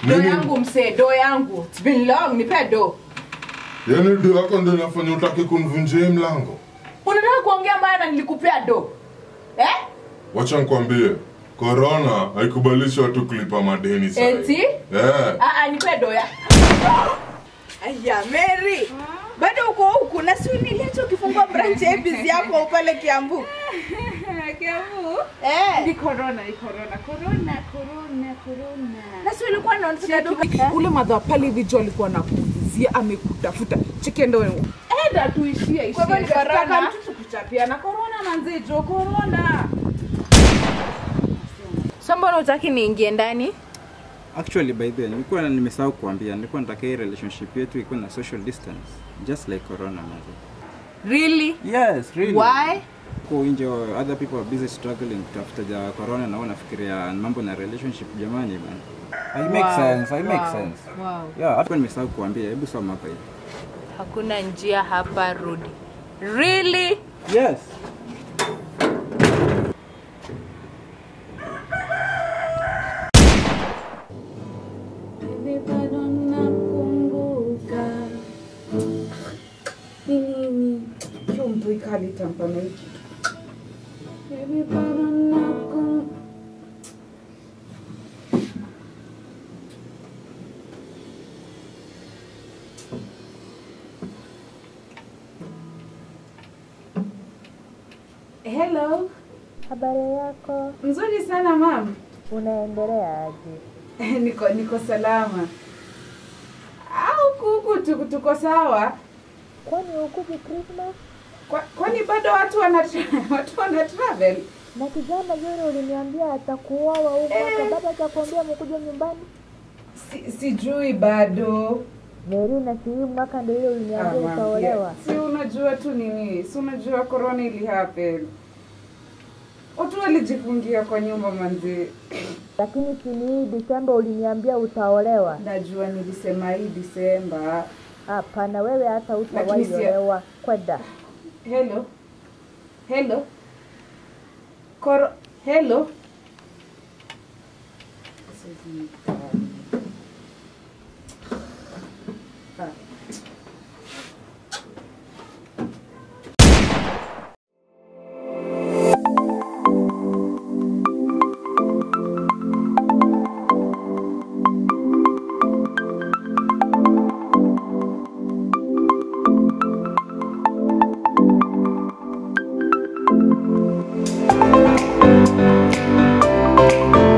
Do yangu msee, do yangu. It's been long, nipe do. Yaani do yako ndio inafanya utake kunivunjia mlango? Unataka kuongea mbaya na nilikupea do. Eh? Wacha nikwambie, corona haikubalishi watu kulipa madeni sasa. Eti? Eh. Nipe do ya. Aya, Mary. Bado uko huku na si niliacha ukifungua branch ya ABC yako pale Kiambu. Kiambu? Eh. Ni corona, ni corona. Corona, corona, corona. Na si ulikuwa unaona duka. Ule madha pale hivi jo alikuwa anakuulizia amekutafuta. Cheki ndio wewe. Enda tuishie ishie. Kwa hivyo ni corona. Mtu tukuchapia na corona manze jo corona. So mbona hutaki niingie ndani? Actually by the way, nilikuwa nimesahau kuambia, nilikuwa nataka hii relationship yetu ikuwe na social distance, just like corona manze. Really? Yes, really. Why? Kwa nje other people are busy struggling kutafuta ja corona na wanafikiria mambo na relationship jamani bana. I make sense, I make sense. Wow. Yeah, hapo nimesahau kuambia, hebu soma hapa hivi. Hakuna njia hapa rudi. Really? Yes. Hello. Habari yako? Nzuri sana ma'am. Unaendelea aje? Niko salama. Au huku tuko sawa. Kwani hukuji Christmas? Kwani bado watu wana travel? Na kijana yule uliniambia atakuoa huko eh. Baba atakwambia mkuje nyumbani? Sijui bado. Mary na si mwaka ndio ile uliniambia utaolewa. Si unajua tu nini? Si unajua corona ili happen. Watu walijifungia kwa nyumba manzi. Lakini kini Disemba uliniambia utaolewa. Najua nilisema hii Disemba. Hapana wewe hata utawahi olewa. Kwenda. Hello. Hello. Hello.